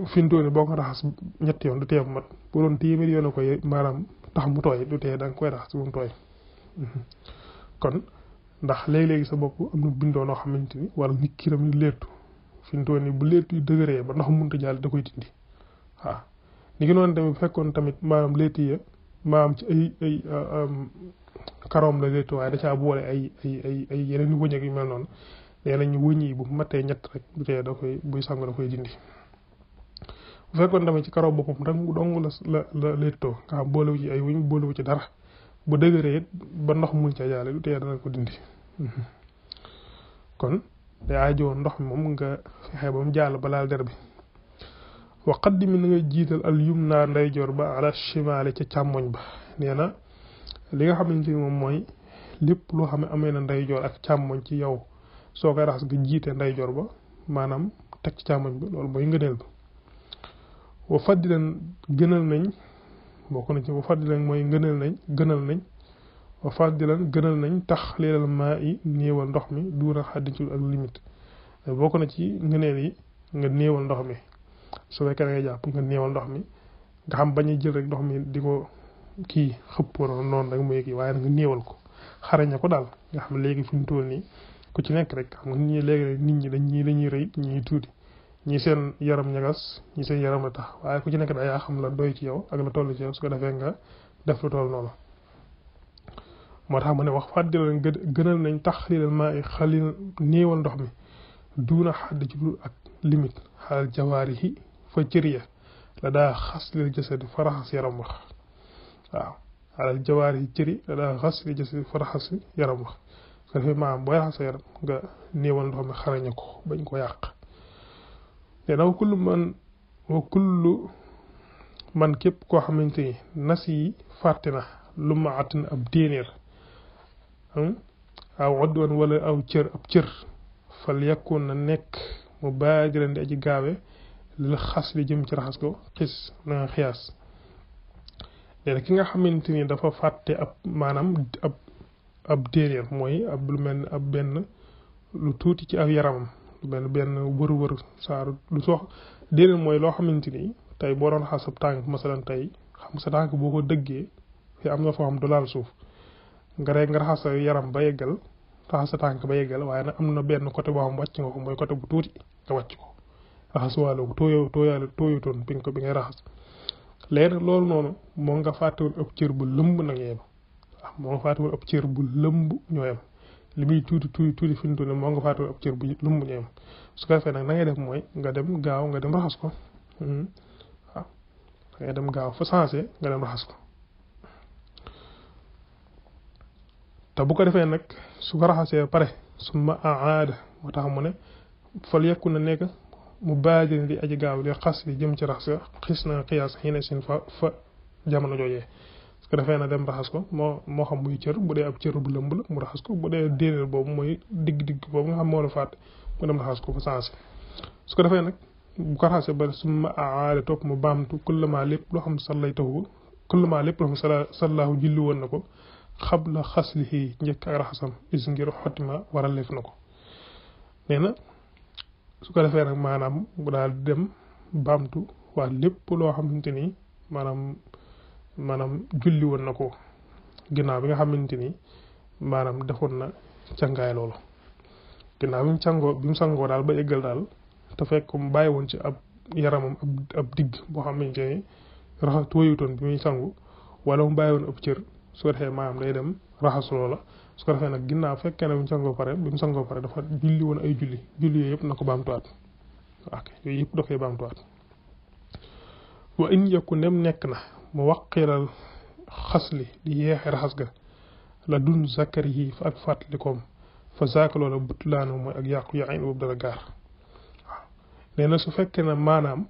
fi mu toll nii boo ko raxas ñetti yoon du tee mat bu doon téeméeri yoon a koy maanaam tax mu tooy du tee da nga koy raxas ba mu tooy kon ndax léegi-léegi sa bopp am na bindoo noo xamante ni wala nit ki tamit leetu fi mu toll nii bu leetu yu dëgëree ba ndox mënut a jàll da koy dindi waaw ni ki noonu tamit bu fekkoon tamit maanaam leetu ya maanaam ci ay karoom la leetu waaye da caa boole ay yeneen i wëñ ak yu mel noonu nee nañu wëñ yi bu matee ñett rek du tee da koy buy sangu da koy dindi bu fekkoon tamit ci karaw boppam rek mu dong la leetoo nga xam boolewu ci ay wëñ boolewu ci dara bu dëgëree it ba ndox mun ca jàlle du tee dana ko dindi kon day aajoo ndox mi moom nga fexe ba mu jàll ba laal der bi wa qaddimi na nga jiital al yumna ndeyjoor ba ala shimaali ca càmmoñ ba nee na li nga xamante ni moom mooy lépp loo xam ne amee na ndeyjoor ak càmmoñ ci yow soo koy raxas nga jiite ndeyjoor ba maanaam teg ci càmmoñ ba loolu mooy ngëneel ba wa faddilan gënal nañ bokk na ci wa faddilan mooy gënal nañ tax leelal maa yi néewal ndox mi duuna xaddi ci ak limite bokk na ci ngëneel yi nga néewal ndox mi su fekkee da ngay jàpp nga néewal ndox mi nga xam bañ a jël rek ndox mi di ko kii xëpp noonu rek muy kii waaye nga néewal ko xaraña ko daal nga xam léegi fi mu toll nii ku ci nekk rek xam nga nit ñi léegi nit ñi dañuy rëy ñii tuuti ñi seen yaram ñagas ñi seen yaram la tax waaye ku ci nekk da yaa xam la doy ci yow ak la toll ci yow su ko defee nga def lu toll noonu moo tax mu ne wax fàddilan gënal nañ tax lilal maa i xalil néewal ndox mi duuna xadd ci dul ak limite xalal jawaarihi fa cëriya la daa xas lil jasadi fa raxas yaram wax waaw xalal jawaarihi cëri la daa xas lil jasadi fa raxas yaram wax su ko defee maanaam booy raxas sa yaram nga néewal ndox mi xaraña ko bañ ko yàq léegi wa kullu man képp koo xamante ni nas yi fàtte na lu ma àttin ab téenéer aw oddoon wala aw cër ab cër fal yakun na nekk mu baadiran di aji gaawe lil xas li jëm ci raxas ko xis na nga xiyaas léegi ki nga xamante ni dafa fàtte ab maanaam ab déeréer mooy ab lu mel ab benn lu tuuti ci aw yaramam lu mel benn wër-wër saaru lu sox déeréer mooy loo xamante ni tey boo doon raxas ab tànk masalan tey xam nga sa tànk boo ko dëggee fi am na foo xam du laal suuf nga rek nga raxas sa yaram ba yeggal raxas sa tànk ba yeggal waaye nag am na benn côté boo xam wàcc nga ko mooy côté bu tuuti nga wàcc ko raxas waalo ko tooyutoon bi ngay raxas léegi nag loolu noonu moo nga fàttewul ab cër bu lëmb nag yem waaw moo nga fàttewul ab cër bu lëmb ñoo yem li muy tuuti fi mu toll moo nga fàttewul ab cër bu lëmb ñoo yem su ko defee nag na ngay def mooy nga dem gaaw nga dem raxas ko waaw da ngay dem gaaw fa sensé nga dem raxas ko te bu ko defee nag su ko raxasee pare summa aada moo tax mu ne fal yekku na nekk mu baadin di aji gaaw di xas li jëm ci raxas xis na xiyaas xine sin fa jamono joojee su ko defee na dem raxas ko moo xam muy cër bu dee ab cër bu lëmb la mu raxas ko bu dee déedéet boobu mooy digg boobu nga xam moo la fàtte mu dem raxas ko fa sensé su ko defee nag bu ko raxasee ba summa aada topp mu baamtu kullama lépp loo xam sallaytahu kullama lépp loo xam sallahu julli woon na ko xabla xaslihi njëkk ak raxasam is ngir xottima waral leef na ko nee na su ko defee nag maanaam bu daal dem baamtu waa lépp loo xamante ni maanaam julli woon na ko ginnaaw bi nga xamante ni maanaam defoon na cangaay loolu ginnaaw bi mu sangoo daal ba eggal daal te fekk mu bàyyi woon ci ab yaramam ab digg boo xamante ni raxas tooyutoon bi muy sangu wala mu bàyyi woon ab cër su ko defee maanaam day dem raxas loola su ko defee nag ginnaaw fekkee ne bi mu sangoo pare dafa julli woon ay julli yooyu yëpp na ko baamtuwaat ok yooyu yëpp da koy baamtuwaat wa in yakku ndem nekk na mu waqiral xasli di yeexe raxas ga la dun zakari yi fa ak fàttalikoom fa zaaka loola butlaanu mooy ak yàqu yain boobu dara gaar waaw nee na su fekkee ne maanaam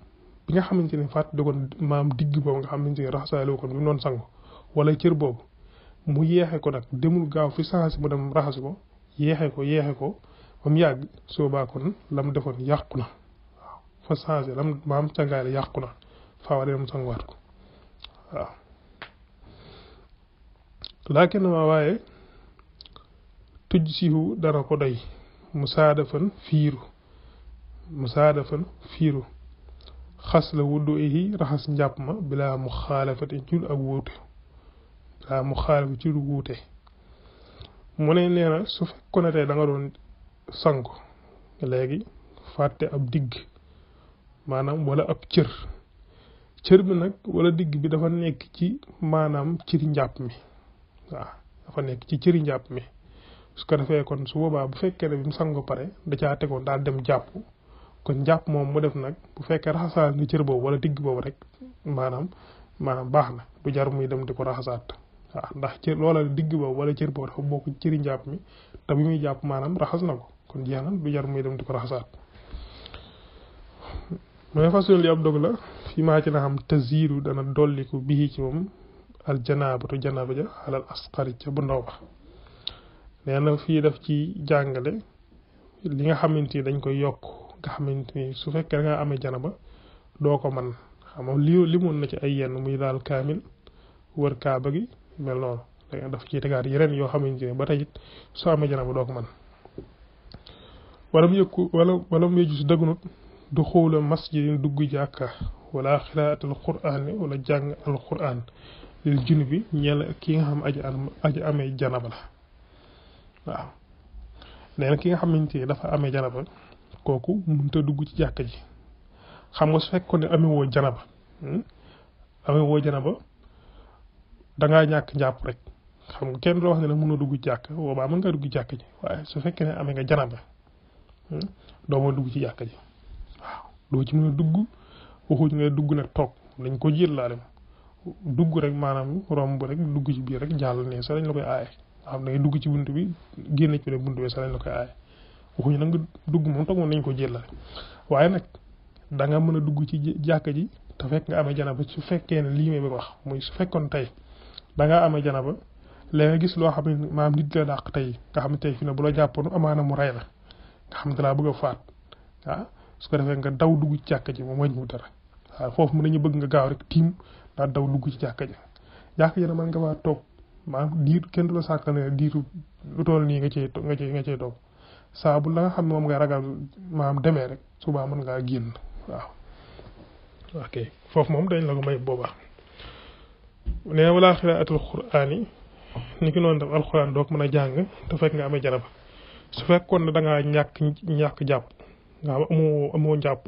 bi nga xamante ni fàttalikoon maam digg boobu nga xamante ni raxasaale ko bi mu doon sangu wala cër boobu mu yeexe ko nag demul gaaw fi sansi mu dem raxas ko yeexe ko ba mu yàgg soobaa kon la mu defoon yàqu na waaw fa sansi lam maam cangaay la yàqu na faawa dem sanguwaat ko waaw laakin ma waaye tuj sihu dana ko doy musaadafan fiiru xas la wuddu ihi raxas njàpp ma bilaa mu xaalafati jul ak wuute bilaa mu xaalafa ci lu wuute mu ne nee na su fekkoon ne tey da nga doon sangu léegi fàtte ab digg maanaam wala ab cër bi nag wala digg bi dafa nekk ci maanaam cëri njàpp mi waaw dafa nekk ci cëri njàpp mi su ko defee kon su boobaa bu fekkee ne bi mu sango pare da caa tegoon daal dem jàpp kon jàpp moom mu def nag bu fekkee raxasaal ni cër boobu wala digg boobu rek maanaam baax na du jar muy dem di ko raxasaat waaw ndax cër loola digg boobu wala cër boobu dafa bokk cëri njàpp mi te bi muy jàpp maanaam raxas na ko kon jeex na du jar muy dem di ko raxasaat mooy façon li ab dog la fi maa ci na xam taziiru dana dolliku bii ci moom al janaabatu janaaba ja alal asqari ca bu ndaw ba nee na fii daf ci jàngale li nga xamante ni dañ koy yokk nga xamante ni su fekkee da nga amee janaba doo ko man xam nga limoon na ci ay yenn muy daal kaamil wër kaaba gi mel noonu da daf ciy tegaat yeneen yoo xamante ni ba tey it soo amee janaba doo ko man wala mu yëjus dëggunut du xuula masjidin dugg jàkka wala xiraatul quraan wala jàng al quraan lil junubi ñeel ki nga xam aji amee janaba la waaw nee na ki nga xamante ni dafa amee janaba kooku mënut a dugg ci jàkka ji xam nga su fekkoon ne amee woo janaba dangaa ñàkk njàpp rek xam nga kenn doo wax ne nag mën a dugg ci jàkka boobaa mën nga dugg ci jàkka ji waaye su fekkee ne amee nga janaba doo mën a dugg ci jàkka ji waaw doo ci mën a dugg waxuñ nga dugg nag toog dañ ko jël laa dem dugg rek maanaam romb rek dugg ci biir rek jàll ne sa lañ la koy aaye xam ne dugg ci bunt bi génn ci biir bunt bi sa lañ la koy aaye waxuñu nag nga dugg moom toog moom nañ ko jël la waaye nag da nga mën a dugg ci jàkka ji te fekk nga amee janaba su fekkee ne lii may bëgg wax muy su fekkoon tey da ngaa amee janaba léegi nga gis loo xam ne maanaam nit la dàq tey nga xam ne tey fi ne bu la jàppoon amaana mu rey la nga xam ne laa bëgg a faat su ko defee nga daw dugg ci jàkka ji moom wàññiwul dara waaw foofu mën nañu bëgg nga gaaw rek tiim daa daw dugg ci jàkka ji nag mën nga faa toog maanaam diir kenn du la sàkkal ne diiru lu toll nii nga cee toog saa bu la nga xam ne moom nga ragal maanaam demee rek subaa mën ngaa génn waaw ok foofu moom dañ la ko may boobaa nee wala xiraatul quraan yi ni ki noonu def alxuraan doog mën a jàng te fekk nga amee jaraba su fekkoon ne da ngaa ñàkk jàpp nga xam amoo jàpp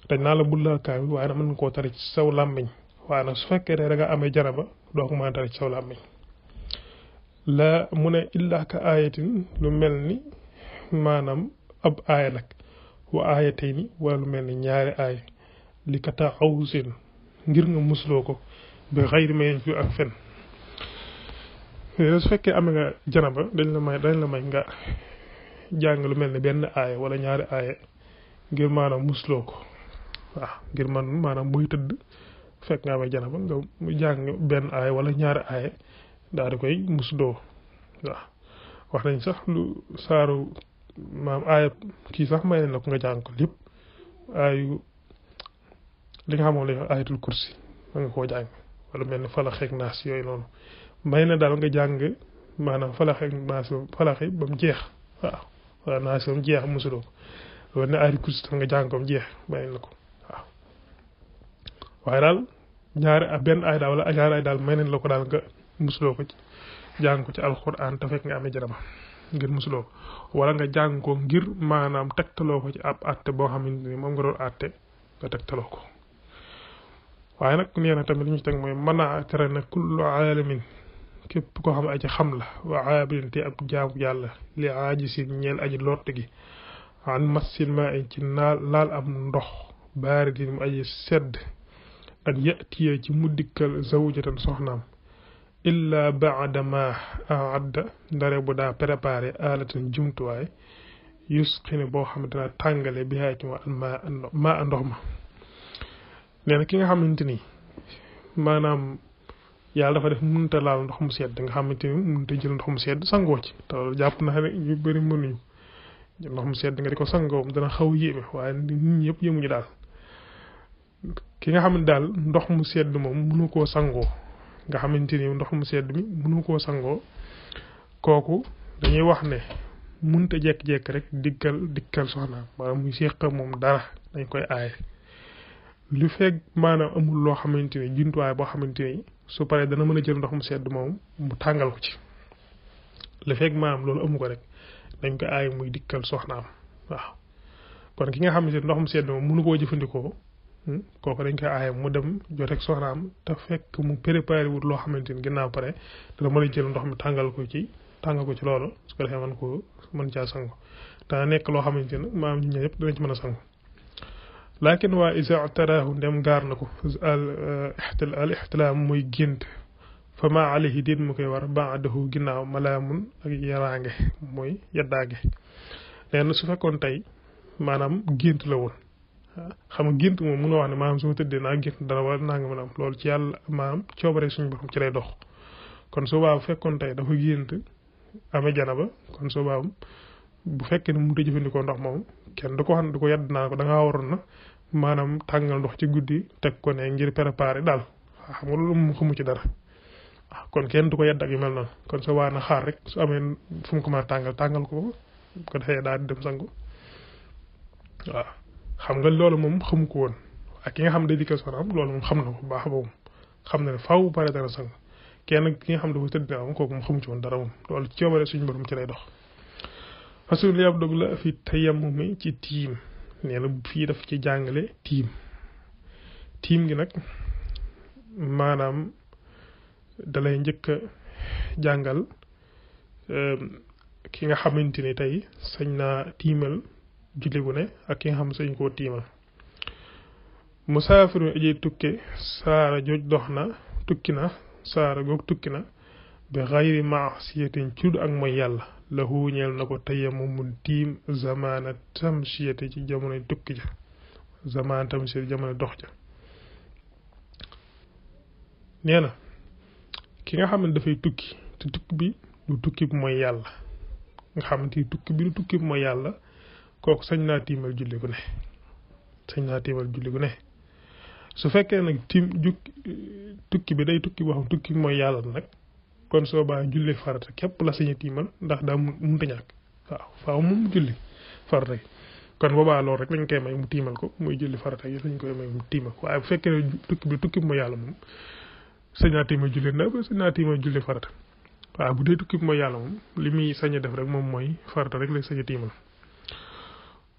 dañ naa la bul la kaay waaye nag mën nga koo tari ci saw làmmiñ waaye nag su fekkee ne da nga amee jaraba doo ko mën a tari ci saw làmmiñ la mu ne illaa ka aayatin lu mel ni maanaam ab aaya nag wa aayatayni wala lu mel ni ñaari aaya li ka taxawusin ngir nga musloo ko bi xayri mayen fi ak fen su fekkee amee nga janaba dañ la may nga jàng lu mel ni benn aaya wala ñaari aaya ngir maanaam musloo ko waaw ngir maanaam buy tëdd fekk nga amee janaba nga jàng benn aaya wala ñaari aaya daal di koy musloo waaw wax nañ sax lu saaru maam aaya kii sax may nañ la ko nga jàng ko lépp aayu li nga xamoon la aayatul kursi ma nga koo jàng wala mel ni falax ak naas yooyu noonu may na daal nga jàng maanaam falax ak naas falax yi ba mu jeex waaw wala naas ba mu jeex musuloo ko wala ne aayatul kursi tam nga jàng ko mu jeex may nañ la ko waaw waaye daal benn aay daal wala ñaari aay daal may nañ la ko daal nga musuloo ko ci jàng ko ci alxuraan te fekk nga amee jaraba ngir musuloo ko wala nga jàng ko ngir maanaam tegtaloo ko ci ab àtte boo xamante ni moom nga doon àtte nga tegtaloo ko waaye nag nee na tamit li ñu teg mooy mën a tere na kullu aalamin képp koo xam ne aji xam la wa aabidin te ab jaamu yàlla li aajisin ñeel aji lott gi an massil maa ci laal am ndox baaridin mu aji sedd ak yatiya ci mu dikkal zawjatan soxnaam illa baada ma aadda ndare bu daa préparé alatan jumtuwaay yusqini boo xam ne dana tàngale bi haa ci ma ndox ma nee na ki nga xamante ni maanaam yàlla dafa def mënut a laal ndox mu sedd nga xamante ni mënut a jël ndox mu sedd sangoo ci te loolu jàpp naa ne ñu bëri mënuñu ndox mu sedd nga di ko sangoo dana xaw yéeme waaye nit ñi yëpp yëmuñu daal ki nga xam ne daal ndox mu sedd moom mënu koo sangoo nga xamante ni ndox mu sedd mi mënu koo sangoo kooku dañuy wax ne mënut a jekk-jekk rek dikkal soxnaam maanaam muy séq moom dara dañ koy aaye lu fekk maanaam amul loo xamante ni jumtuwaay boo xamante ni su paree dana mën a jël ndox mu sedd moom mu tàngal ko ci lu fekk maanaam loolu amu ko rek dañ ko aaye muy dikkal soxnaam waaw kon ki nga xamante ni ndox mu sedd moom mënu koo jëfandikoo kooku dañ koy aaye mu dem joteeg soxnaam te fekk mu préparé wut loo xamante ni ginnaaw pare dana mën a jël ndox mi tàngal ko ci loolu su ko defee mën caa sangu dana nekk loo xamante ni maanaam ñun ñëpp danañ ci mën a sangu lakin waa isa taraahu ndem gaar na ko al ixtilaam muy gént fa ma alayhi déet mu koy war baadahu ginnaaw malaamun ak yaraange mooy yaddaage nee na su fekkoon tey maanaam gént la woon xam nga gént moom mënoo wax ne maanaam su ma tëddee naa gént dara wala naa nga mën a am loolu ci yàlla maanaam coobare suñu borom ci lay dox kon su baabu fekkoon tey dafa gént amee janaba kon su baabu bu fekkee ne mënut a jëfandikoo ndox moom kenn du ko xam ne du ko yedd naa ko da ngaa waroon na maanaam tàngal ndox ci guddi teg ko ne ngir préparer daal xam nga loolu mu xamu ci dara kon kenn du ko yedd ak yu mel noonu kon su waa na xaar rek su amee fu mu ko mën a tàngal ko ko defee daal di dem sangu waaw xam nga loolu moom xamu ko woon ak ki nga xam ne day dikkal soxnaam loolu moom xam na ko baax boobu xam na ne faaw pare dana sang kenn ki nga xam ne dafa tëdd na am kooku moom xamu ci woon dara moom loolu ci coobare suñu borom ci lay dox fasul li ab dog la fi tayammumi ci tiim nee na fii daf ci jàngale tiim gi nag maanaam dalay njëkk a jàngal ki nga xamante ni tey sañ naa tiimal julli gu ne ak ki nga xam sañ koo tiimal musaafiru aji tukke saara jooj dox na tukki na saara goog tukki na bi xayri maasiyatin cud ak mooy yàlla la huuñeel na ko tayammumun tiim zamaana tamsiyati ci jamono tukki ja zamaana tamsiyati jamono dox ja nee na ki nga xam ne dafay tukki te tukki bi du tukki bi mooy yàlla nga xamante ni tukki bi du tukki bi mooy yàlla kooku sañ naa tiimal julli gu ne sañ naa tiimal julli gu ne su fekkee nag tukki bi day tukki boo xam tukki mooy yàlla nag kon soo baa julli farata képp la sañ a tiimal ndax daa mënta ñàkk waaw faaw moom julli farata gi kon boobaa loolu rek lañ koy may mu tiimal ko muy julli farata yi lañ koy may mu tiimal ko waaye bu fekkee ne tukki bi mooy yàlla moom sañ naa tiimal julli na ba sañ naa tiimal julli farata waaw bu dee tukki bi mooy yàlla moom li muy sañ a def rek moom mooy farata rek lay sañ a tiimal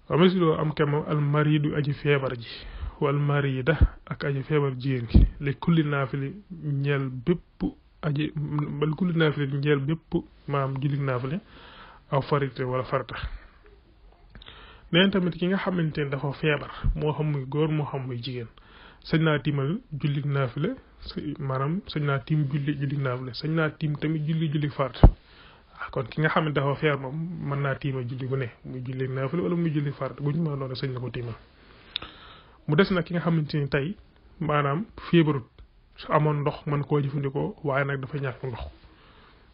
wa misloo am kemam al maridu aji feebar ji wal marida ak aji feebar jigéen gi li kulli naafili ñeel bépp aji bal kulli naafili ñeel bépp maam julli naafili aw farite wala farata neen tamit ki nga xamante ne dafa feebar moo xam muy góor moo xam muy jigéen sañ naa tiimal julli naafile maanaam sañ naa tiim julli naafile sañ naa tiim tamit julli farata kon ki nga xam ne dafa feebar moom mën naa tiimal julli gu ne muy julli naafile wala muy julli farata bu ñu mën doon sañ na ko tiimal mu des nag ki nga xamante ni tey maanaam feebarut su amoon ndox mën koo jëfandikoo waaye nag dafa ñàkk ndox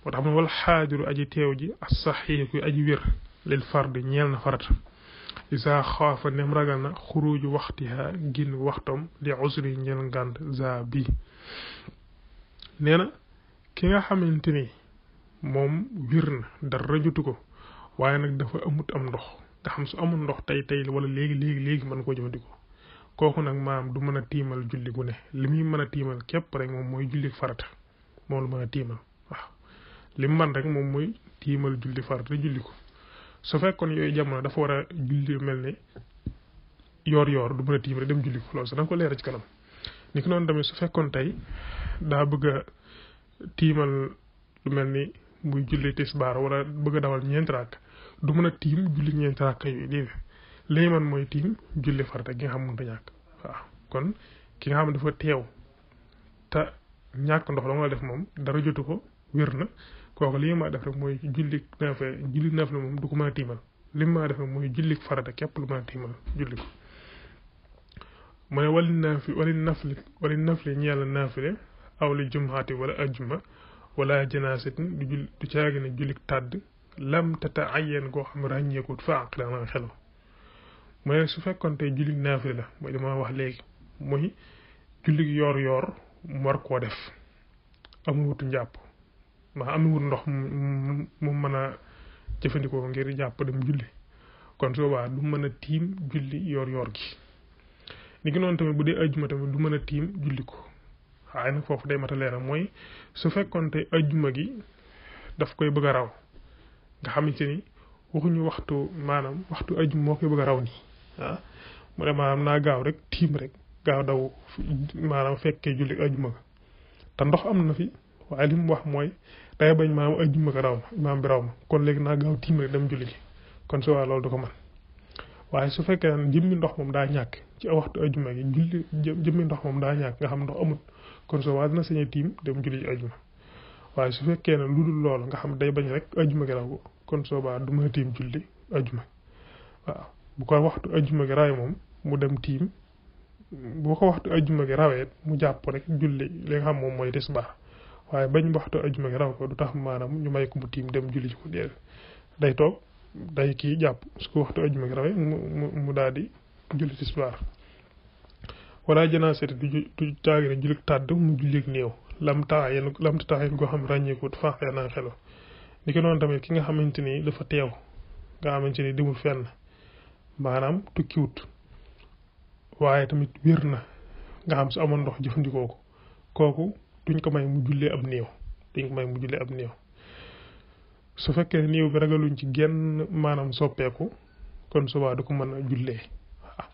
moo tax man wala xaadiru aji teew ji as saxiix kuy aji wér lil fard ñeel na farata isa xaafa nem ragal na xuruju waxtiha génn waxtam li usri ñeel ngànd za bi nee na ki nga xamante ni moom wér na dara jotu ko waaye nag dafa amut am ndox nga xam su amul ndox tey wala léegi mën koo jëfandikoo kooku nag maam du mën a tiimal julli gu ne li muy mën a tiimal képp rek moom mooy julli farata moom la mën a tiimal waaw li mu man rek moom mooy tiimal julli farata julli ko su fekkoon yooyu jamono dafa war a julli mel ne yoor du mën a tiim rek dem julli ko loolu sax danga ko leeral ci kanam ni ki noonu tamit su fekkoon tey daa bëgg a tiimal lu mel ni muy julli tisbaar wala bëgg a dawal ñeenti rakk du mën a tiim julli ñeenti rakk yooyu dégg li man mooy tiim julli farata gi nga xam mënta ñàkk waaw kon ki nga xam ne dafa teew te ñàkk ndox la nga def moom dara jotu ko wér na kooku li ma def rek mooy julli naafila moom du ko mën a tiimal li ma def rek mooy julli farata képp lu mën a tiimal julli ko mu ne wali nafli ñeel naafile aw li jumhaati wala ajjuma wala janaasatin du caagi ne julli tàdd lam tata ayeen goo xam ràññeekut fa àq dana xelo mooy su fekkoon tey julli naafile la mooy dama wax léegi mooy julli yoor mu war koo def amul wutu njàpp ma amul wut ndox mu mën a jëfandikoo ngir jàpp dem julli kon soo baa du mën a tiim julli yoor gi ni ki noonu tamit bu dee ajjuma tamit du mën a tiim julli ko waaye nag foofu day mat a leeral mooy su fekkoon tey ajjuma gi daf koy bëgg a raw nga xamante ni waxuñu waxtu ajjuma moo koy bëgg a raw nii mu ne maanaam naa gaaw rek tiim rek gaaw daw maanaam fekkee julli ajjuma ga te ndox am na fi waaye li mu wax mooy day bañ maanaam ajjuma ga raw ma imaam bi raw ma kon léegi naa gaaw tiim rek dem julli gi kon su waa loolu du ko mën waaye su fekkee ne jëmmi ndox moom daa ñàkk ci waxtu ajjuma gi jëmmi ndox moom daa ñàkk nga xam ndox amut kon su waa dina sañ a tiim dem julli ji ajjuma waaye su fekkee ne lu dul loolu nga xam day bañ rek ajjuma gi raw ko kon soo baa du mën a tiim julli ajjuma waaw bu ko waxtu ajjuma gi rawee moom mu dem tiim bu ko waxtu ajjuma gi rawee mu jàpp rek julli li nga xam moom mooy tisbaar waaye bañ waxtu ajjuma gi raw ko du tax maanaam ñu may ko mu tiim dem julli ci ko déedéet day toog day kii jàpp su ko waxtu ajjuma gi rawee mu daal di julli tisbaar wala janaasati du caagi ne julli tàdd mu julli néew lam taxayen goo xam ràññeekut faax ya naa xelo ni ko noonu tamit ki nga xamante ni dafa teew nga xamante ni demul fenn maanaam tukkiwut waaye tamit wér na nga xam su amoon ndox jëfandikoo ko kooku duñ ko may mu jullee ab néew su fekkee néew bi ragaluñ ci genn maanaam soppeeku kon subaa du ko mën a jullee waaw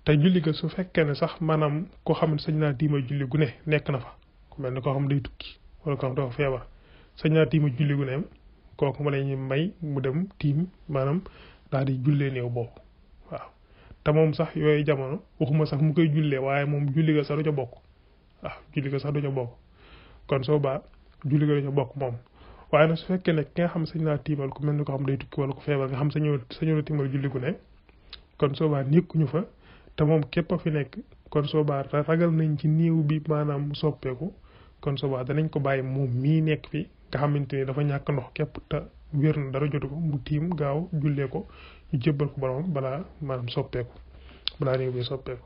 te julli ga su fekkee ne sax maanaam koo xam ne sañ naa tiima julli gu ne nekk na fa ku mel ne koo xam day tukki wala koo xam dafa feebar sañ naa tiima julli gu ne kooku ma lañuy may mu dem tiim maanaam daal di jullee néew boobu waaw te moom sax yooyu jamono waxuma sax mu koy jullee waaye moom julli ga sax du ca bokk waaw julli ga sax du ca bokk kon soo baa julli ga du ca bokk moom waaye nag su fekkee ne ki nga xam sañ naa tiimal ku mel ni ko xam day tukki wala ko feebar nga xam sañoo tiimal julli gu ne kon soo baa nekkuñu fa te moom képp a fi nekk kon soo baa ragal nañ ci néew bi maanaam mu soppeeku kon soo baa danañ ko bàyyi moom mii nekk fi nga xamante ni dafa ñàkk ndox képp te wér na dara jotu ko mu tiim gaaw jullee ko jébbal ko boromam balaa maanaam soppeeku balaa néew bi soppeeku